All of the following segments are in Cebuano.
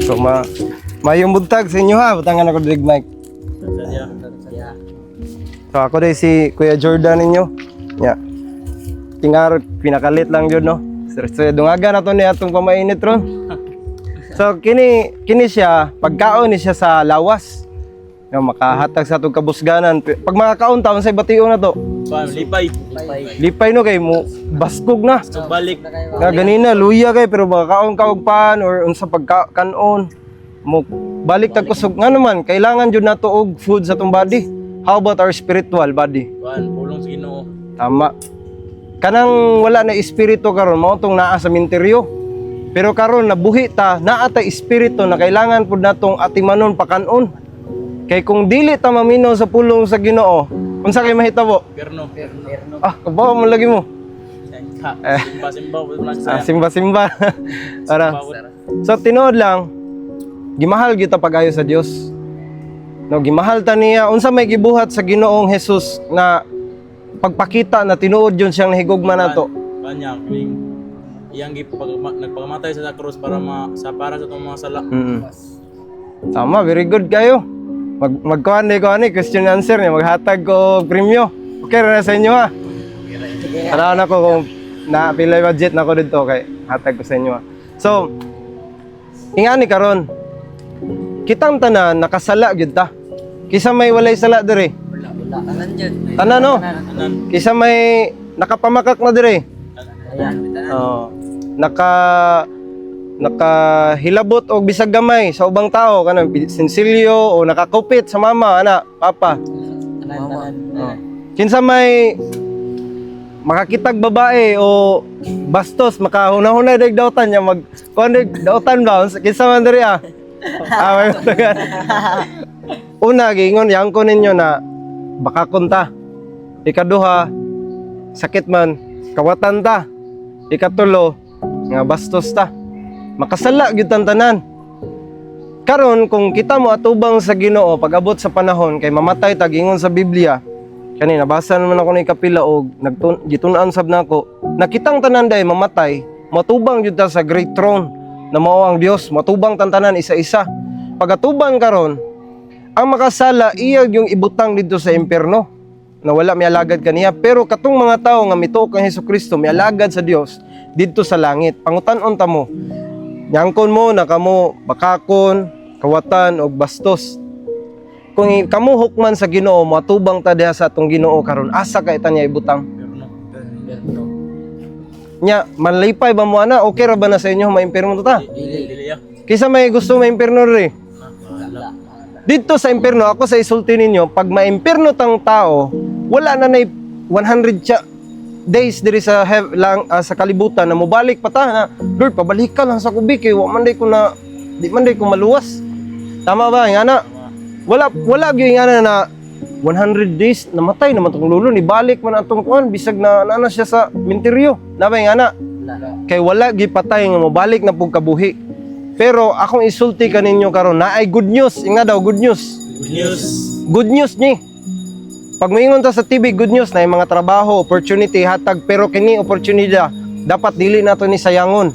So maayong buntag sa inyo ha, butangan ako diri mic. So ako dai si Kuya Jordan ninyo. Ya. Tingar pinakalit lang jud, no. Sir, so dungaga na to ni atong pamainit ron. So kini kini siya, pagkaon ni siya sa lawas. Nga makahatag sa atong kabusganan. Pag makakaon ta, unsay bation na to? Kuan, lipay. Lipay, no, kay mo baskog na. So balik. Nga ganina luya kay, pero makakaon ka og pan or unsa pagka kanon mo, balik tag kusog. Nga naman kailangan jud nato og food sa atong body. How about our spiritual body? Kuan, pulong sa Ginoo. Tama. Kanang wala na espiritu karon, mao tong naa sa minteryo. Pero karon nabuhi ta, naa ta espiritu na kailangan pud natong atimanon, pakanon. Kay kung dili ta maminaw sa pulong sa Ginoo, unsa kay mahitabo? Perno. Ah, kabaw mo lagi mo. Ha, simba simba wala Ah, sa. Simba simba. Para. So tinuod lang, gimahal gyud ta pag-ayo sa Dios. No, gimahal ta niya. Unsa may gibuhat sa Ginoong Jesus na pagpakita na tinuod yun siyang nahigugma nato? Kanya kining iyang gipag nagpakamatay sa krus para ma, sa para sa atong mga sala. Tama, very good kayo. Magkuhan ni ko ani question and answer niya, maghatag ko og premyo. Okay ra na sa inyo ha. Tara na ko kung na pila budget na ko dito kay hatag ko sa inyo ha. So, ingani karon. Kitang tanan nakasala gyud ta. Kisa may walay sala diri? Wala, wala. Tanan jud. Tanan, no. Tanan. Kisa may nakapamakak na diri? Ayan. Oo. Nakahilabot og bisag gamay sa ubang tao, kanang sinsilyo o nakakupit sa mama, ana, papa? Tanan, tanan. Oh. Kinsa may makakitag babae o bastos, makahuna-huna dag dautan niya, mag kuan dag dautan ba? Kinsa man diri ah? Ah, may matagal. Una, giingon yang ko ninyo na baka kunta. Ikaduha, sakit man, kawatan ta. Ikatulo, nga bastos ta. Makasala gyud tang tanan. Karon kung kita mo atubang sa Ginoo pag-abot sa panahon kay mamatay ta, giingon sa Biblia, kani nabasa naman ako ni kapila og gitun-an sab nako nakitang tanan day mamatay, matubang gyud ta sa great throne na mao ang Dios. Matubang tan tanan isa-isa. Pagatubang karon, ang makasala iya yung ibutang didto sa impierno na wala mialagad kaniya, pero katong mga tawo nga mituo kang Hesukristo, mialagad sa Dios didto sa langit. Pangutan-on ta mo, nyangkon mo na kamo bakakon, kawatan og bastos, kung kamo hukman sa Ginoo, matubang ta diha sa atong Ginoo karon, asa kay ta niya ibutang? Perno. Perno. Nya manlipay ba mo ana? Okay ra ba na sa inyo maimpirno ta? Dili dili ya. Kisa may gusto maimpirno diri? Wala. Dito sa impierno, ako sa isulti ninyo, pag maimpirno tang tao, wala na nay 100 days diri sa lang sa kalibutan na mobalik pa ta na, "Lord, pabalik ka lang sa kubik kay wa man day ko na di man day ko maluwas." Tama ba nga na? Wala wala gyud nga na 100 days namatay naman tong lulo ni balik man atong kuan bisag na na siya sa minteryo. Na ba nga na? Wala. Kay wala gipatay nga mobalik na pug kabuhi. Pero akong isulti kaninyo karon na ay good news. Inga daw, good news. Good news. Good news ni. Pag moingon ta sa TV, good news na yung mga trabaho, opportunity, hatag, pero kini opportunity dapat dili nato ni sayangon.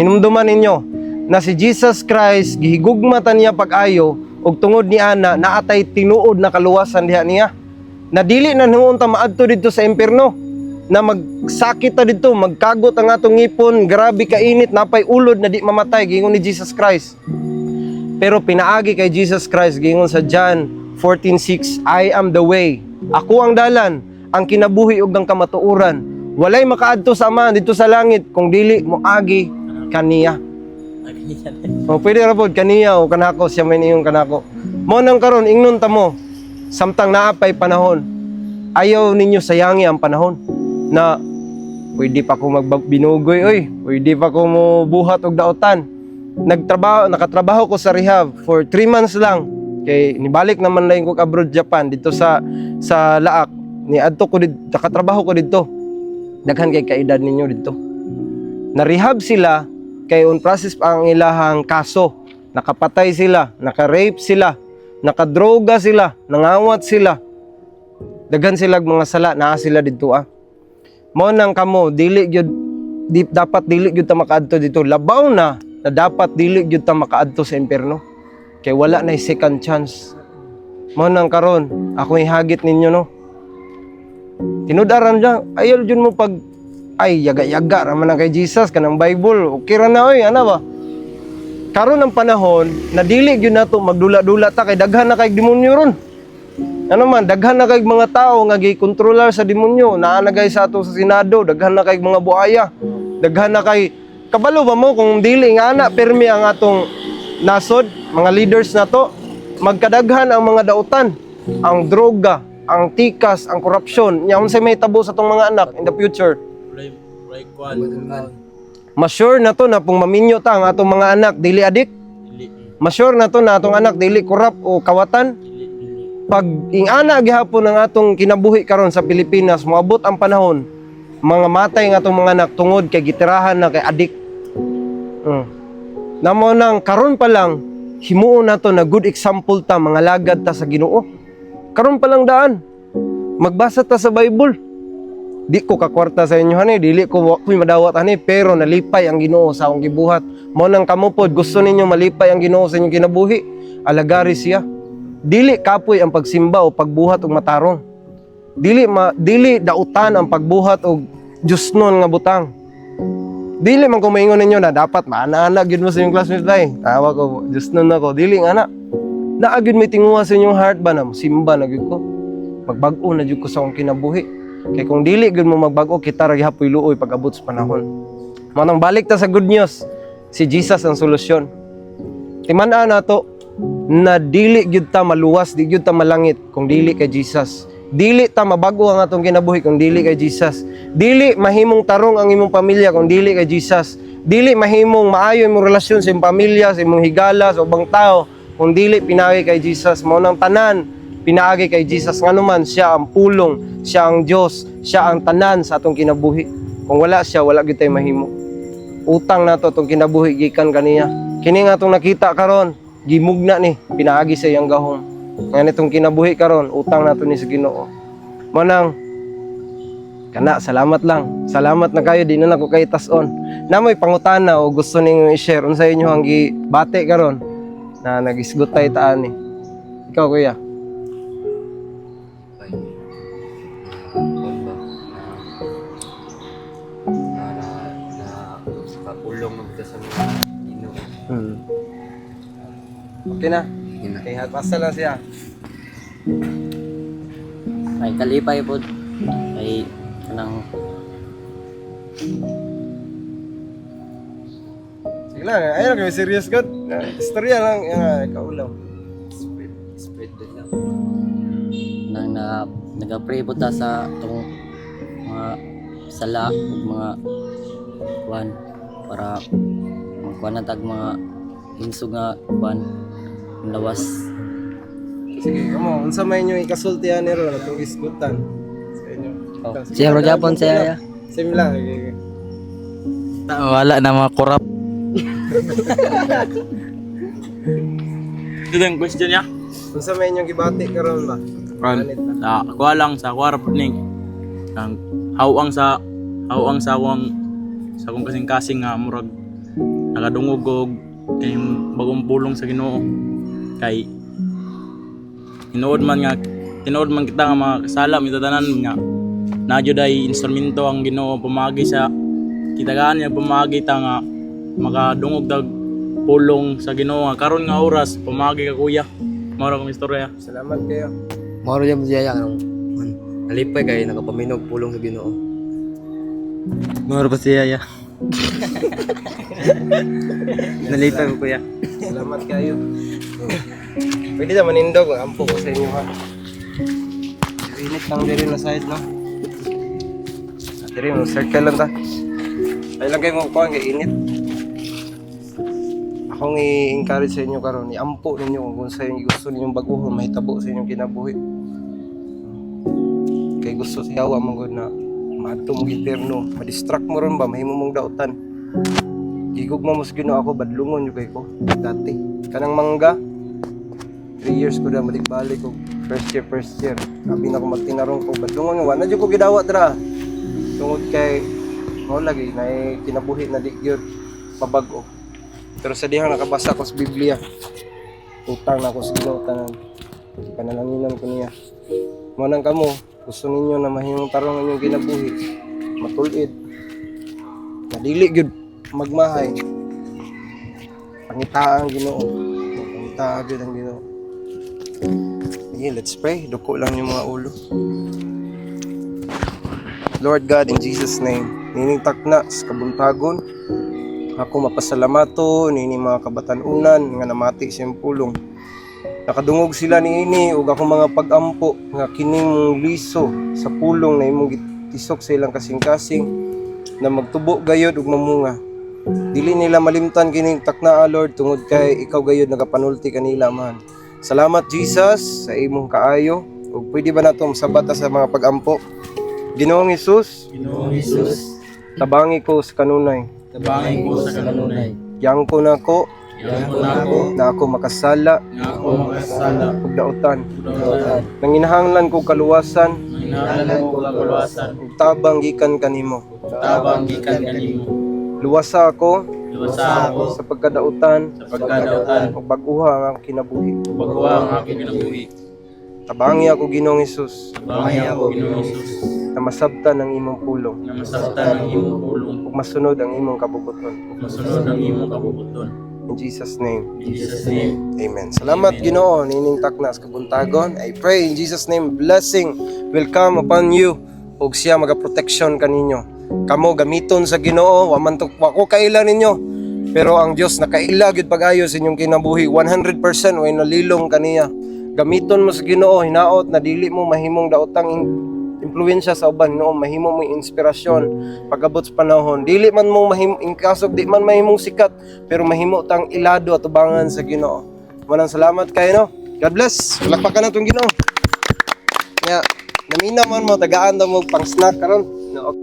Hinumduman ninyo na si Jesus Christ gihigugma ta niya pag-ayo ug tungod ni ana naatay tinuod na kaluwasan diha niya. Na dili na nuon ta maadto didto sa impierno na magsakit ta didto, magkagot ang atong ngipon, grabe kainit, napay ulod na di mamatay, giingon ni Jesus Christ. Pero pinaagi kay Jesus Christ, giingon sa John 14:6, "I am the way." Ako ang dalan, ang kinabuhi ug ang kamatuoran. Walay makaadto sa Ama didto sa langit kung dili moagi kaniya. O pwede ra pod kaniya o kanako, siya may niyong kanako. Mo nang karon ingnon ta mo samtang naa pay panahon. Ayaw ninyo sayangi ang panahon na pwede pa ko magbinugoy oy, pwede pa ko mo buhat og daotan. Nagtrabaho, nakatrabaho ko sa rehab for 3 months lang kay nibalik naman lang ko abroad Japan dito sa Laak ni adto ko dito, nakatrabaho ko dito. Daghan kay kaedad ninyo dito. Na rehab sila kay on process pa ang ilahang kaso. Nakapatay sila, naka-rape sila, nakadroga sila, nangawat sila. Daghan sila mga sala, naa sila didto ah. Mo nang kamo dili gyud di, dapat dili gyud ta makaadto dito. Labaw na Na dapat dili gyud ta makaadto sa impierno. Kay wala na second chance. Mao nang karon, ako ihagit ninyo, no. Tinud-aran lang, ayaw jud mo pag ay yaga-yaga ra man ang kay Jesus kanang Bible. Okay ra na oy, ana ba? Karon ang panahon na dili gyud nato magdula-dula ta kay daghan na kay demonyo ron. Ano man, daghan na kay mga tao nga gikontrolar sa demonyo, naa na kay sa ato sa Senado, daghan na kay mga buaya. Daghan na kay kabalo ba mo kung dili nga ana pirmi ang atong nasod, mga leaders nato, magkadaghan ang mga dautan, ang droga, ang tikas, ang korupsyon. Nya unsay may tabo sa atong mga anak in the future? Walay walay kuan. Mas-sure na to na pung maminyo ta ang atong mga anak dili adik. Dili. Mas-sure na to na atong anak dili korap o kawatan. Dili dili. Pag ingana gihapon ang atong kinabuhi karon sa Pilipinas, moabot ang panahon mga matay nga atong mga anak tungod kay gitirahan na kay adik. Namo nang karon pa lang himuon nato na good example ta, mga lagad ta sa Ginoo. Karon pa lang daan. Magbasa ta sa Bible. Di ko kakwarta sa inyo hani, dili ko wa ko'y madawat hani, pero nalipay ang Ginoo sa akong gibuhat. Mao nang kamo pod gusto ninyo malipay ang Ginoo sa inyong kinabuhi, alagari siya. Dili kapoy ang pagsimba o pagbuhat og matarong. Dili dautan ang pagbuhat og Diyosnon nga butang. Dili man ko maingon ninyo na dapat maana-ana gyud mo sa inyong classmates bay. Tawa ko, Diyosnon ako. Dili nga na. Naa gyud may tinguha sa inyong heart ba na simba na gyud ko. Magbag-o na gyud ko sa akong kinabuhi. Kay kung dili gyud mo magbag-o, kita ra gihapoy luoy pag abot sa panahon. Mao nang balik ta sa good news. Si Jesus ang solusyon. Timan-a nato na dili gyud ta maluwas, di gyud ta malangit kung dili kay Jesus. Dili ta mabago ang atong kinabuhi kung dili kay Jesus. Dili mahimong tarong ang imong pamilya kung dili kay Jesus. Dili mahimong maayo imong relasyon sa imong pamilya, sa imong higala, sa ubang tao kung dili pinaagi kay Jesus. Mao nang tanan pinaagi kay Jesus, nganuman siya ang pulong, siya ang Dios, siya ang tanan sa atong kinabuhi. Kung wala siya, wala gyud tay mahimo. Utang nato atong kinabuhi gikan kaniya. Kini nga atong nakita karon, gimugna ni pinaagi sa iyang gahom. Nga nitong kinabuhi karon, utang nato ni sa Ginoo. Manang kana salamat lang. Salamat na kayo, di na nako kay tas-on. Namoy pangutana o gusto ninyo i-share unsa inyo ang gibati karon na nagisgot tay taan ni. Ikaw, kuya. Ay, kuwan ba? Na, na, na, na, kapulong na kita sa mga Ginoo. Okay na. Yun na. Okay, basta lang siya. May kalipay po. Kay kanang Sige lang, ayun kayo serious god. Istorya lang, yan, ikaw lang. Spread, spread din lang. nang na nagapray po ta sa atong mga sala ug mga kuan para magkuan na tag mga hinsog nga kuan lawas. Sige, kamo, unsa may inyo ikasultihan ni ron atong isgutan sa inyo? Oh. Sige, Siya bro gyapon siya ya. Same lang. Sige, sige. Wala na mga korap. Ito yung question niya. Unsa may inyong gibati karon ba? Ron. Sa kuha lang sa kuha ra pud ning ang hawang sa hawang sa akong sa akong kasing-kasing nga murag nakadungog og kining bagong pulong sa Ginoo kay tinuod man nga tinuod man kita nga mga kasala mitatanan nga na jud ay instrumento ang Ginoo pamaagi sa kitagaan niya, pamaagi ta nga makadungog tag pulong sa Ginoo nga karon nga oras pamaagi ka, kuya. Mao ra akong istorya. Salamat kayo. Moro dyan mo siya yan. Nalipay kayo, nakapaminog pulong sa Ginoo. Mao ra pa siya ya. Nalipay ko, kuya. Salamat kayo. Pwede na manindog, ampo ko sa inyo ha. Init lang diri na side, no. Diri mo circle lang ta. Ay lang kayo mo kuan kay init. Akong i-encourage sa inyo karon, iampo ninyo kung unsa yung gusto ninyong baguhon mahitabo sa inyong kinabuhi. Kay gusto sa yawa mo gud na maadto mo impierno, ma-distract mo ron ba, mahimo mong dautan. Gigugma mo sa Ginoo. Ako badlungon yung kay ko dati. Kanang mangga, 3 years ko na balik-balik ko first year, first year. Sabi na ko magtinarong ko badlungon nga wala jud ko gidawat ra. Tungod kay mo lagi na kinabuhi na di gyud mabag-o. Pero sa dihang nakabasa ko sa Biblia, utang na ako sa Ginoo tanan. Panalanginan ko niya. Mo nang kamo, gusto ninyo na mahimong tarong ang inyong kinabuhi, matulid. Nadili gyud magmahay. Pangitaa ang Ginoo. Pangitaa gyud ang Ginoo. Sige, let's pray. Duko lang yung mga ulo. Lord God, in Jesus' name, nining takna sa kabuntagon, ako mapasalamato nini mga kabatanunan nga namati sa iyong pulong. Nakadungog sila niini ug akong mga pagampo nga kining liso sa pulong na imong gitisok sa ilang kasing-kasing na magtubo gayod ug mamunga. Dili nila malimtan kining taknaa, Lord, tungod kay ikaw gayod nagapanulti kanila man. Salamat, Jesus, sa imong kaayo. Ug pwede ba nato masabat ta sa mga pagampo? Ginoong Hesus, Ginoong Hesus, tabangi ko sa kanunay. Tabangi ko sa kanunay. Yangko nako Yangko nako na ako makasala nga ako makasala ug dautan. dautan. Nanginahanglan ko kaluwasan Nanginahanglan ko kaluwasan ug tabang gikan kanimo. tabang gikan kanimo. Luwasa ako Luwasa ako sa pagkadautan sa pagkadautan ug bag-uha ang akong kinabuhi. ug bag-uha ang akong kinabuhi. Tabangi ako, Ginoong Hesus, Tabangi ako, Ginoong Hesus, na masabtan ang imong pulong nga masabtan ang imong pulong ug masunod ang imong kabubuton. ug masunod ang imong kabubuton. In Jesus' name. In Jesus' name. Amen. Salamat, Ginoo nining takna sa kabuntagon. I pray in Jesus' name, blessing will come upon you ug siya maga-protection kaninyo. Kamo gamiton sa Ginoo, wa man to wa ko kaila ninyo. Pero ang Dios nakaila gyud pag-ayo sa inyong kinabuhi 100% way nalilong kaniya. Gamiton mo sa Ginoo hinaot na dili mo mahimong daotang impluwensya sa uban, no, mahimo mo inspirasyon pag-abot sa panahon. Dili man mo mahimo inkasog, di man mahimong sikat, pero mahimo tang ilado at tubangan sa Ginoo. Manang salamat kayo, no. God bless. Palakpakan na itong Ginoo. Kaya, namina man mo, tagaan na mo pang snack karon. No, okay.